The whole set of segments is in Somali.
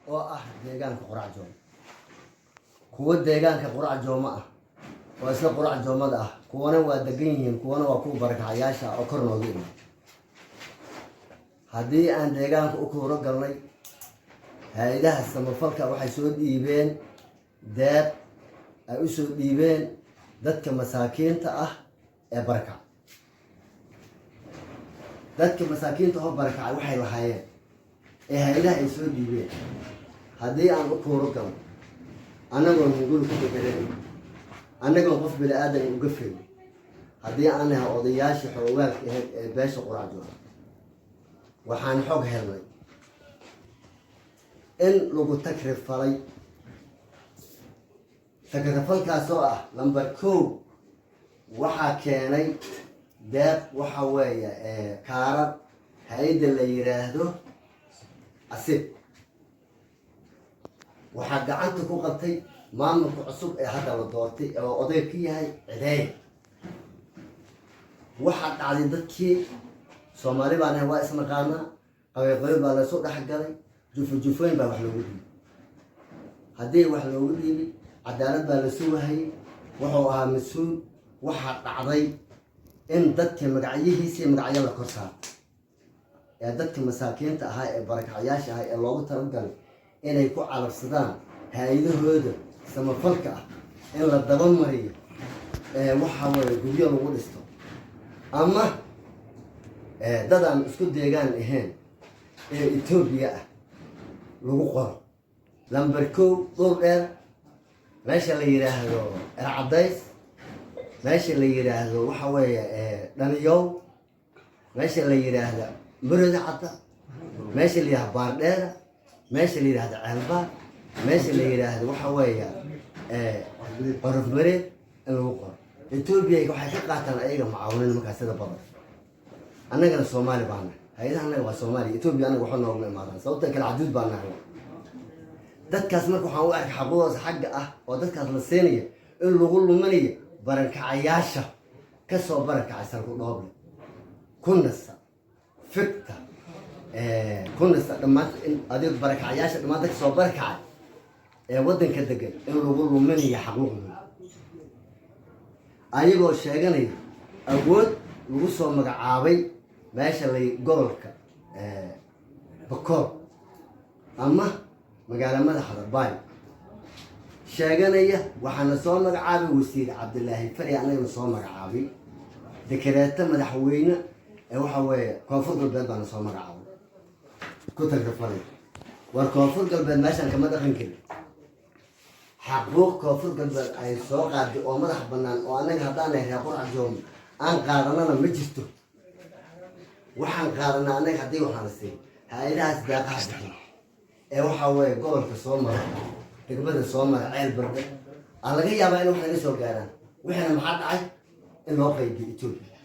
Oo ah deegaanka Qurac Jooma, kuwo deegaanka Qurac Jooma ah oo isla Qurac Joomada ah, kuwana waa degan yihiin, kuwana waa kuwa barakacayaasha oo kor nooga iman. Haddii aan deegaanka u kuuro galnay, hay-adaha samafalka waxay soo dhiibeen deeq ay u soo dhiibeen dadka masaakiinta ah ee barakac. Dadka masaakiinta oo barakacay waxay lahaayeen ee hay-adaha ay soo dhiibeen, haddii aan u kuuro galno, annagoon hunguri ku bedeleen, annagoon qof bini aadan uga feyn, haddii aan nahay odayaashii xoogaalka ahayd ee beesha Qurac Jooma, waxaan xog helnay in lagu takrifalay. Takrifalkaasoo ah number 1, waxaa keenay deeq, waxa weeye kaarar hay-adda la yiraahdo ASIB. Waxaa gacanta ku qabtay maamulka cusub ee hadda la doortay oo oday ka yahay Cideey. Waxaa dhacday, dadkii Soomaali baa nahay, waa isnaqaanaa, qabiil qabiil baa laysu dhexgalay, jufo jufooyin baa wax loogu dhiibay. Haddii wax loogu dhiibay, cadaalad baa la sugahayay, wuxuu ahaa mas-uul. Waxaa dhacday in dadka magacyihiisii magacyo la kor saarto ee dadka masaakiinta ahaa ee barakacyaasha ahaa ee loogu talagalay inay ku calabsadaan hay-adahooda samafalka ah in la daba mariyo ee waxa weeye guryo lagu dhisto ama dad aan isku deegaan ahayn ee Etoobiya ah lagu qoro. Number 1, Dhul Dheer, meesha la yidhaahdo Ercadays, meesha la yidhaahdo waxa weeye Dhaniyow, meesha la yidhaahdo Murada Cadda, meesha la yidhahdo Baardheera, meesha la yidhaahdo Ceelbaar, meesha la yidhaahdo waxa weeye Qorof Mareed in lagu qoro. Etoobiya waxay ka qaataan ayaga mucaawinin markaa sida badan. Annagana Soomaali baa nahay, hay-adaha annaga waa Soomaaliya. Etoobiya annaga waxba nooguma imaadaan, sababta kale xaduud baa nahay. Dadkaas marka waxaan u arkay xaquuqdaas xagga ah oo dadkaas la siinaya in lagu luminayo barankacayaasha kasoo barankacay Salku Dhooble, ku nasta Figta, ku nasta dhammaan in adig barakacayaasha dhammaan dadka soo barakacay ee waddanka degan in lagu luminayo xaquuqdooda, ayagoo sheeganaya awood lagu soo magacaabay meesha lay gobolka Bakool ama magaalo madaxda Baay sheeganaya. Waxaana soo magacaabay Wasiir Cabdilaahi Fari, annagana soo magacaabay dekereeto madaxweyne ee waxa weeye Koonfur Galbeed baana soo magacaabay ku tagrafalay. War, Koonfur Galbeed meeshaan kama dhaqan karin. Xaquuq Koonfur Galbeed ay soo qaaday oo madax banaan oo annaga haddaanay reer Qurac Jooma aan qaadanana ma jirto. Waxaan qaadanaa annaga haddii waxaan la siin hay-adahaas deeqaha bixin ee waxaa weeye gobolka soo mara, degmada soo mara Ceel Barde, aa laga yaabaa in wax naga soo gaaraan. Wixiina maxaa dhacay? In loo qaybiyo Etoobiya.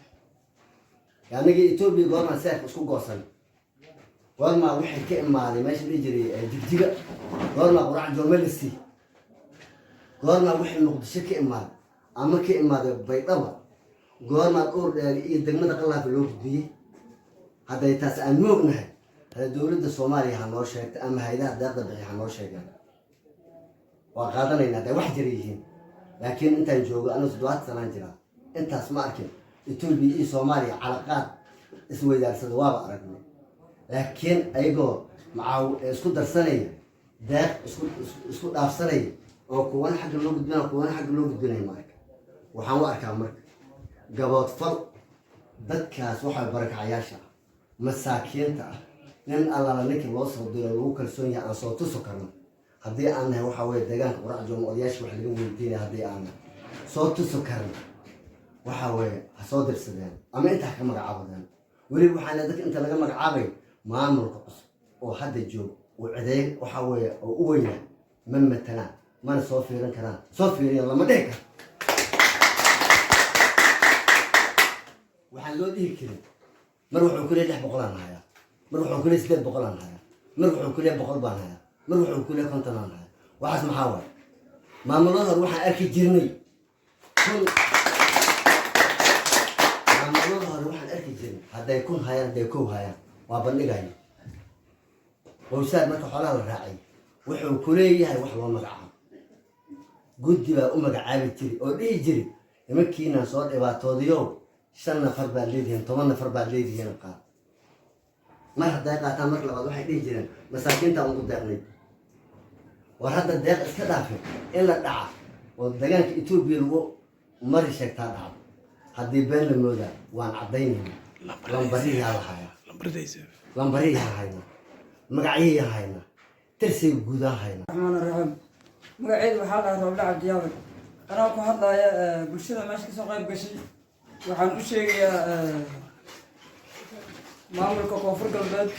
Anagii Etoobiya goormaa seerka isku goosan? Goormaa wixii ka imaaday meesha dhihi jiray Jigjiga? Goormaa Qurac Joome la sii? Goormaa wixii Muqdisho ka imaaday ama ka imaaday Baydhaba, goormaa Dhowr Dheer iyo degmada Qalaafa loo gudbiyey? Hadday taas aan moognahay, hadda dowladda Soomaaliya ha noo sheegta ama hay-adaha deeqda bixi ha noo sheegaan, waa qaadanayna hadday wax jira yihiin. Laakiin intaan joogo anigu 70 sanaan jiraa, intaas ma arkin Etoobiya iyo Soomaaliya calaqaad isweydaarsada. Waaba aragnay, laakiin ayagoo macaaw isku darsanaya, deeq isku dhaafsanaya oo kuwana xagga loo gudbinaya, kuwana xagga loo gudbinaya ma arka. Waxaan u arkaa marka gaboodfal dadkaas waxaa barakacayaasha ah, masaakiinta ah. Nin allala ninkii loo soo diro lagu kalsoon yahay aan soo tuso karno, haddii aan nahay waxaa weye deegaanka Qurac Jooma odayaasha wax laga weydiinaya, haddii aan nahay soo tuso karno, waxaa weeye ha soo dirsadeen ama inta ha ka magacaabadeen. Weliba waxaa leeyahay dadka inta laga magacaabay maamulka cusub oo hadda joog uu cideey waxaa weeye oo u weynaa ma matalaan, mana soo fiirin karaan. Soo fiiriyan lama dhihi karo. Waxaan loo dhihi karin, mar wuxuu ku leeyahay 600-aan hayaa, mar wuxuu ku leeyahay 800-aan hayaa, mar wuxuu ku leeyahay 100 baan hayaa, mar wuxuu ku leeyahay 50-aan hayaa. Waxaas maxaa waaye? Maamulada hore waxaan arki jirnay 1000. Maamulada hore waxaan arki jirnay hadday 1000 hayaan, hadday 1 hayaan, waa bandhigaya. Qowsaar marka xoolaha la raacay. Wuxuu ku leeyahay wax loo magacaabo, guddi baa u magacaabi jiri oo dhihi jiri: "Nimankiinaan soo dhibaatoodiyo, 5 nafar baad leedihiin, 10 nafar baad leedihiin, qaad." Mar hadday qaataan, mar labaad waxay dhihi jireen: "Masaakiintaan ugu deeqnay." War hadda deeq iska dhaafe, in la dhaca oo deegaanka Etoobiya lagu mari sheegtaa dhacdo. Haddii been la moodaa, waan caddaynayna. Lambariyaa la hayaa, lambariyaa haynaa, magacyiyaa haynaa, tirsiga guudaa haynaa. Raxmaan raxiim. Magaceedu waxaa dhahay Rooble Cabdiyaabay. Anaa ku hadlaaya bulshada meesha kasoo qayb gashay, waxaan u sheegayaa maamulka Koonfur Galbeed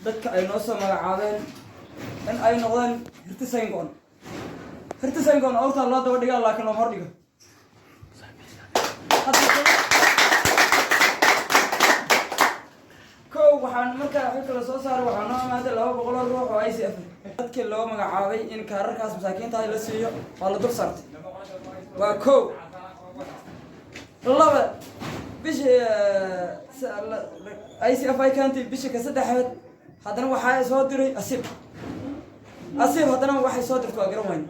dadka ay noo soo magacaabeen in ay noqdeen hirti sayngoon. Hirti sayngoon awrtaa loo daba dhigaa, laakiin looma hordhigo. Kow, waxaan markaa xilka la soo saaray, waxaa noo imaaday 200 oo ruux oo ICF. Dadkii loo magacaabay in kaararkaas masaakiinta la siiyo waa la dul saartay, waa kow. Laba, bishii ICF ay keentay, bishii ka saddexaad haddana waxaa soo diray Asiib. Asiib haddana waxay soo dirtay waa garan wayne.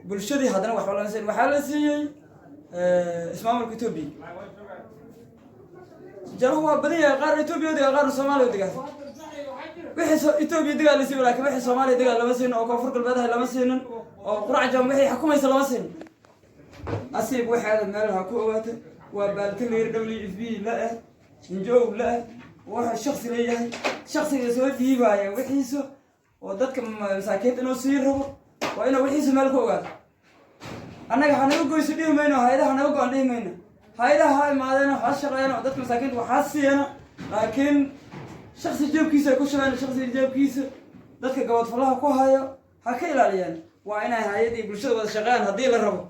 Bulshadii haddana waxba lama siin, waxaa la siiyey ismaamulka Etoobiya. Jaruhu waa badan yahay, qaarna Etoobiya degaa, qaarna Soomaaliya degaa. Wixii Etoobiya degaa la siiyo, laakiin wixii Soomaaliya degaa lama siinin, oo Koonfur Galbeed ahay lama siinin, oo Qurac Jam wixii xukumaysa lama siinin. Asiib waxaada meel ha ku ogaata, waa baaltaleer WFP la ah, NGO la ah, wuxuu shaksi leeyahay. Shaksiga soo dhiibaya wixiisa oo dadka masaakiinta inuu sii rabo waa inuu wixiisa meel ku ogaato. Annaga hanaga goyso dhihi mayno, hay-adaha hanaga go-an dhihi mayno. Hay-adaha ha imaadeen, ha shaqeeyeen oo dadka masaakiinta waxaa siiyana, laakiin shaksi jeebkiisa ay ku shaqeyn, shaksiga jeebkiisa dadka gabadfalaha ku hayo ha ka ilaaliyaan. Waa inay hay-ad iyo bulshada wada shaqeeyaan haddii la rabo.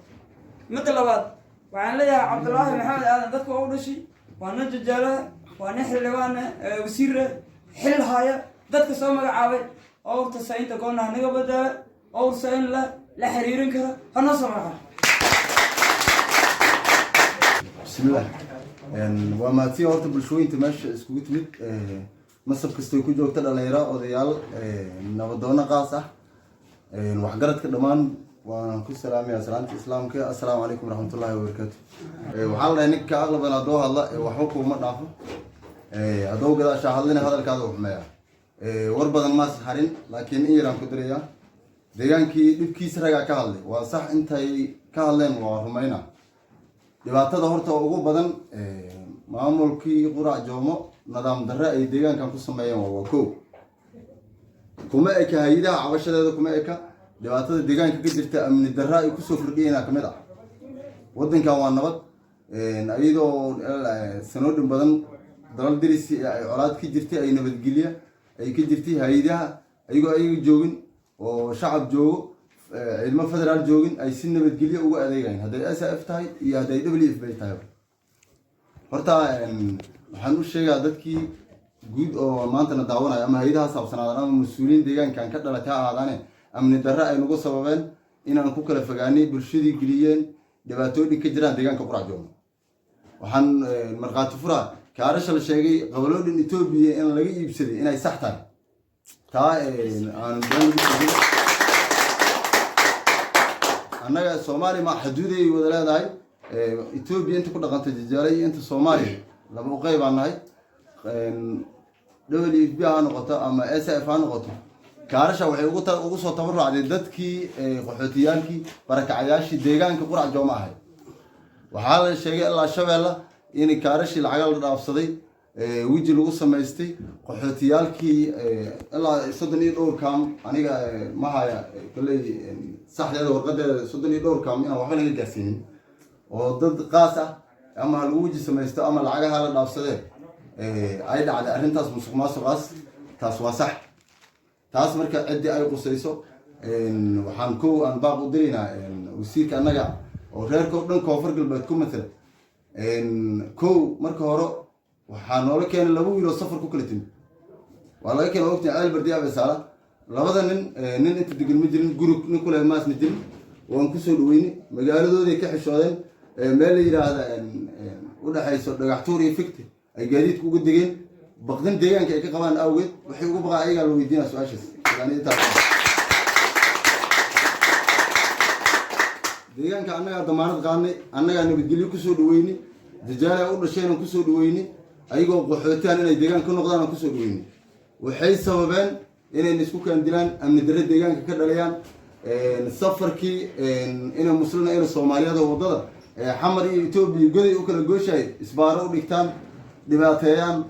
Midda labaad, waxaan leeyahay Cabdulaahi Maxamed Aadan dadka waa u dhashay, waa nin jajaalaha, waa nin xildhibaan, wasiir xil haya. Dadka soo magacaabay owrta saynta goonna ha naga badala, owr sayn la xiriirin kara ha noo soo magacaabo. Bismillaah. Waa mahadsan horta bulshooyinta meesha iskugu timid, masab kastay ku joogta, dhalinyaro, odayaal, nabadoono qaas ah, waxgaradka dhammaan waan ku salaamayaa salaanta islaamka: assalaamu calaykum waraxmatullaahi wabarakaatu. Waxaa la dhahay, ninka aqli badan haddoo hadla waxba kuuma dhaafo, haddoo gadaashaa hadlina hadalkaada u xumeeya. War badan maas harin, laakiin in yaraan ku dirayaa. Deegaankii dhibkiisa ragaa ka hadlay, waa sax, intay ka hadleen waa rumayna. Dhibaatada horta ugu badan, maamulkii Qurac Joomo nidaam darre ay deegaankan ku sameeyeen waa kow. Kuma eka hay-adaha cabashadeeda, kuma eka. Dhibaatada deegaanka ka jirta, amni darre ay kusoo kordhiyeenaa kamid ah. Waddankan waa nabad, iyadoo sanoodhin badan dalal derisi ay colaad ka jirtay, ay nabadgelya ay ka jirtay, hay-adaha ayagoo ayaga joogin oo shacab joogo, ciidamo federaal joogin, ay si nabadgelyo uga adeegayan, hadday SF tahay iyo hadday WFP tahay. Horta waxaan u sheegaa dadkii guud oo maantana daawanaya, ama hay-adaha saabsanaadaan ama mas-uuliyiin deegaankan ka dhalatay ha ahaadaane, amni darre ay nagu sababeen inaan ku kala fogaanay, bulshadii geliyeen dhibaatooyin ka jiraan deegaanka Qurac Joomo. Waxaan markhaati furaa kaarasha la sheegay qabaloo dhan Etoobiya in laga iibsaday inay sax tahay. Taa aan been lagu sheegin. Annaga Soomaaliya ma xaduuday wada leedahay. Etoobiya inta ku dhaqanta Jajaale iyo inta Soomaaliya laba u qeyb baan nahay. WFP ha noqoto ama SF ha noqoto, kaarasha waxay ugu soo tabarucday dadkii qaxootiyaalkii, barakacayaashii deegaanka Qurac Jooma ahay. Waxaa la sheegay ilaa Shabeella in kaarashii lacaga la dhaafsaday, weji lagu samaystay qaxootiyaalkii ilaa 30 iyo dhowr kaam. Aniga ma haya kolley saxdeeda, warqadeeda, 30 iyo dhowr kaam inaan waxba laga gaarsiinin oo dad qaas ah ama ha lagu weji samaysto ama lacagaha la dhaafsadee ay dhacday arrintaas musuq maasuqaas. Taas waa sax. Taas marka ciddii ay qusayso, waxaan kow aan baaq u diraynaa wasiirka annaga oo reerka o dhan Koonfur Galbeed ku matala. Kow, marka hore waxaa noola keenay laba wiil oo safar ku kala timid. Waa laga keenay, ogtiin, Ceel Bardi, Abesaala. Labada nin, nin inta degan ma jirin, guri nin kule maasna jirin. Waan kusoo dhaweynay, magaaladooday ka xishoodeen, meel la yidhaahda udhexayso Dhagaxtuur iyo Fikti ay gaadiidka uga degeen, baqdin deegaanka ay ka qabaan awgeed. Waxay ugu baqaan ayagaa la weydiinaa su-aashaas. Yani intaas Deegaanka annagaa damaanad qaadnay, annagaa nabadgelyo kusoo dhaweynay, dajaala u dhasheen aan kusoo dhaweynay, ayagoo qaxootaan inay deegaan ka noqdaan aan kusoo dhaweynay. Waxay sababeen inayna isku kaandilaan, amni darre deegaanka ka dhaliyaan. Safarkii inay muslina, ina Soomaaliyeed oo waddada Xamar iyo Etoobiya Goday u kala gooshahay isbaaro u dhigtaan, dhibaateeyaan,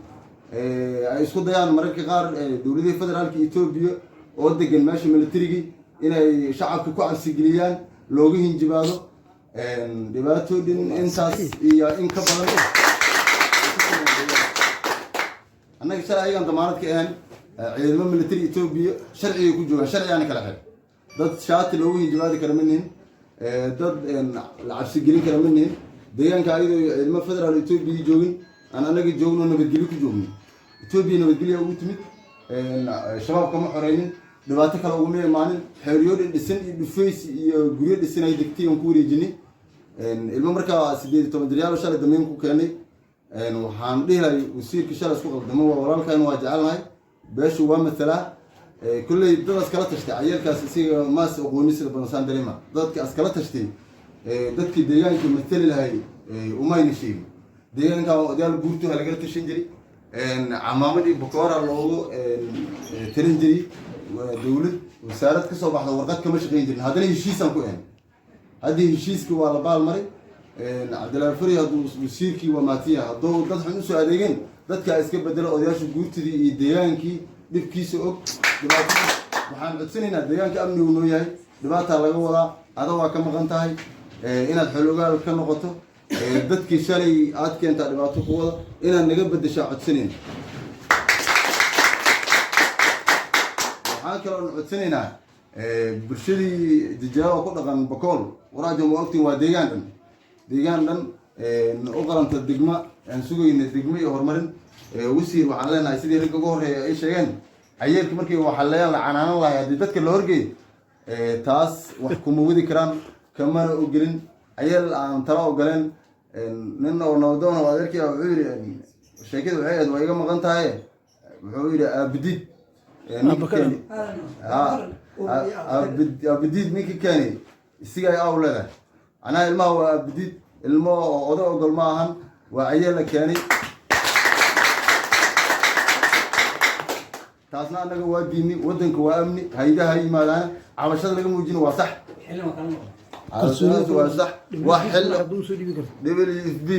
ay isku dayaan mararka qaar dowladihii federaalka Etoobiya oo degan meesha militarigii inay shacabka ku cabsigeliyaan, looga hinjibaado dhibaatooyin intaas iyo in ka badan. Annaga shalay ayagaan damaanad ka ahayn. Ciidamo military Etoobiya sharcigay ku joogaan, sharcigaana kala xir. Dad shaati loogu hinjibaadi kara ma nihin, dad la cabsigelin kara ma nihin. Deegaanka ayadoo ciidamo federaal Etoobiya joogin aan annaga joogno, nabadgelyo ku joogno. Etoobiya nabadgelya ugu timid, Shabaab kama xoreynin, dhibaato kale uguma imaanin. Xeeryoodhin dhisan iyo dhufays iyo guryo dhisan ay degtay aan ku wareejinay. Ilmo markaa 18 jiryaal shalay dambeyn ku keenay. Waxaan dhihi lahay wasiirka shalay isku qaldamo. Waa walaalkan, waa jecelnahay, beeshu waa matalaa. Kolley dadaas kala tashtay cayeelkaas, isaga maas aqooni sida badan saan dareema. Dadkaas kala tashtay, dadkii deegaanka matali lahay umayna sheegin. Deegaanka odayaal guurtuha lagala tashan jiray, camaamad iyo bakoora loogu talin jiray. Dowlad wasaarad kasoo baxda warqad kama shaqeyn jirin. Haddana heshiisaan ku ahayn, haddii heshiiskii waa la baalmaray. Cabdillahi Fari hadduu wasiirkii waa maatiya, hadduu dad xun usoo adeegeen, dadkaa iska bedela. Odayaasha guurtidii iyo deegaankii dhibkiisa og dhibaatada. Waxaan codsanaynaa, deegaanka amnigu noo yahay, dhibaataa laga wadaa, ada waa ka maqan tahay inaad xoologaal ka noqoto. Dadkii shalay aad keentaa dhibaato ku wada inaad naga bedeshaa codsanayna. Waxaan kaloon codsanaynaa bulshadii Jajaalo ku dhaqan Bakool Waraajam. Waa ogtiin, waa deegaan dhan, deegaan dhan u qalanta degma aan sugayna, degmo iyo horumarin. Wasiir, waxaan leenahay sidii ragga ugu horreeya ay sheegeen, cayeelka markii waxaa leeyaan la canaanan lahay haddii dadka la horgeey, taas wax kuma wadi karaan, kamana ogelin cayeel aan tala ogoleen. Nin oo nabadoon oo adeerkii ah wuxuu yidhi, sheekada waxay ahayd, waa iga maqan tahay, wuxuu yidhi aabadiid ninka keeni, aabadiid ninka keeni isiga ay aw leedahay. Macnaha ilmaha waa aabadiid, ilmo oo oday ogol ma ahan, waa cayeel la keenay. Taasna annaga waa diini. Waddanka waa amni, haydaha yimaadaana cabashada laga muujina waa sax, cabashadaas waa sax, waa xil WFP.